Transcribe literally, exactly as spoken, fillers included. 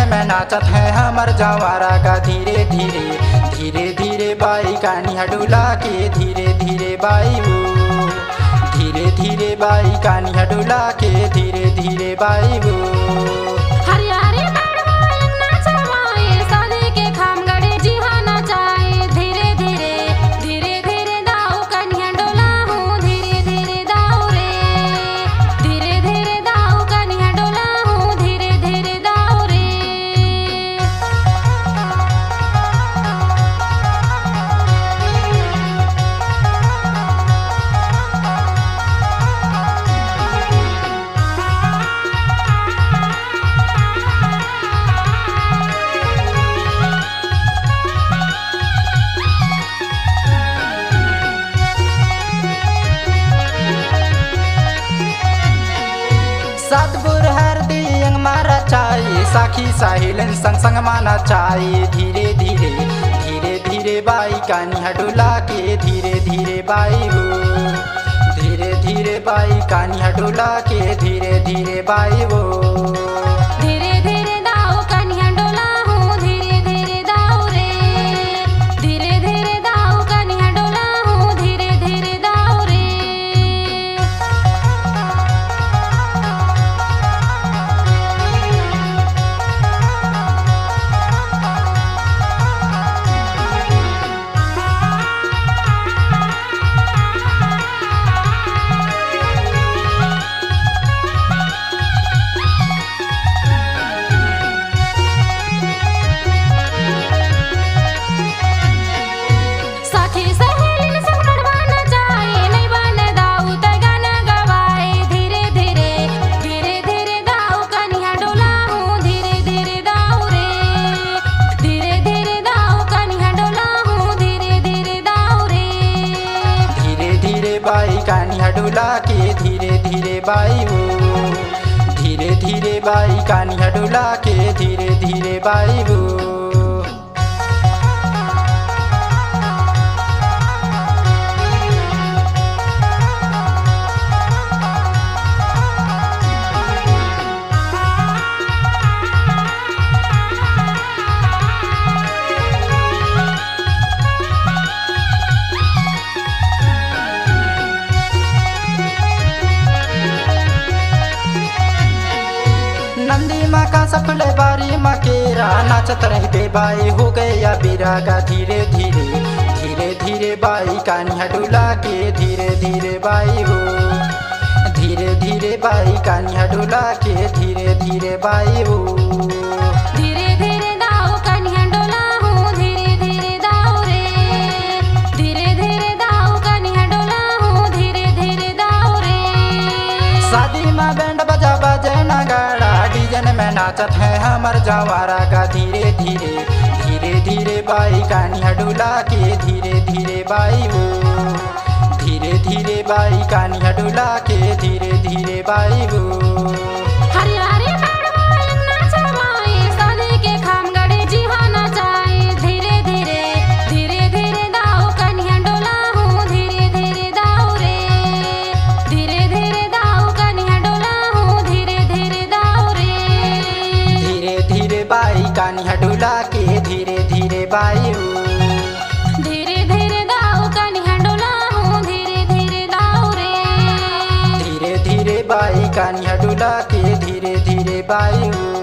में नाचत हे हमर जवारा गा धीरे धीरे, धीरे धीरे बाई कानी ह डोला के धीरे धीरे बाई वो, धीरे धीरे बाई कानी ह डोला के धीरे धीरे बाई वो। हरियारी बड़वाइन नाचवाए, साली के खामगढ़े जिहा नचाए, धीरे धीरे, धीरे धीरे दाऊ कनिहा डोला हूँ, धीरे धीरे दाऊ रे, धीरे धीरे दाऊ कनिहा डोला हूँ, धीरे धीरे दाऊ रे। सतबुर हरदी अंग मारा चाई, साखी साहिलन संग संग माना चाई। धीरे धीरे, धीरे धीरे बाई कानी ह डोला के, धीरे धीरे बाई वो, धीरे धीरे बाई कानी ह डोला के, धीरे धीरे बाई वो। धीरे धीरे दाऊ कनिहा डोला हूँ, धीरे धीरे दाऊ रे, धीरे धीरे दाऊ कनिहा डोला हूँ, धीरे धीरे दाऊ रे। सखी सहेलिन संग बढ़वा नचाए, नइ बने दाऊ तै गाना गवाए। धीरे धीरे, धीरे धीरे दाऊ कनिहा डोला हूँ, धीरे धीरे दाऊ रे, धीरे धीरे दाऊ कनिहा डोला हूँ, धीरे धीरे दाऊ रे। धीरे धीरे बाई कानी ह डोला के, धीरे धीरे बाई वो, धीरे धीरे बाई कानी ह डोला के, धीरे धीरे बाई वो। नंदी मा का सफले बारी मा केरा, नाचत रहिबे बाई हो गया बिरागा। धीरे धीरे, धीरे धीरे बाई कानी ह डोला के, धीरे धीरे बाई हो, धीरे धीरे बाई कानी ह डोला के, धीरे धीरे बाई हो। धीरे धीरे दाऊ कनिहा डोला हूँ, धीरे धीरे दाऊ रे, धीरे धीरे दाऊ कनिहा डोला हूँ, धीरे धीरे दाऊ रे। शादी मा बैंड बजा बजे नगाड़ा, डीजे में नाचत हे हमर जवारा गा। धीरे धीरे, धीरे धीरे बाई कानी ह डोला के, धीरे धीरे बाई वो, धीरे धीरे बाई कानी ह डोला के, धीरे धीरे बाई वो। हरियारी बड़वाइन नाचवाए, साली के खामगढ़े जिहा नचाए। धीरे धीरे, धीरे धीरे दाऊ कनिहा डोला हूँ, धीरे धीरे दाऊ रे, धीरे धीरे दाऊ कनिहा डोला हूँ, धीरे धीरे दाऊ रे। धीरे धीरे बाई कानी ह डोला के, धीरे धीरे बाई वो। धीरे धीरे दाऊ कनिहा डोला हूँ, धीरे धीरे दाऊ रे। धीरे धीरे बाई कानी ह डोला के, धीरे धीरे बाई वो।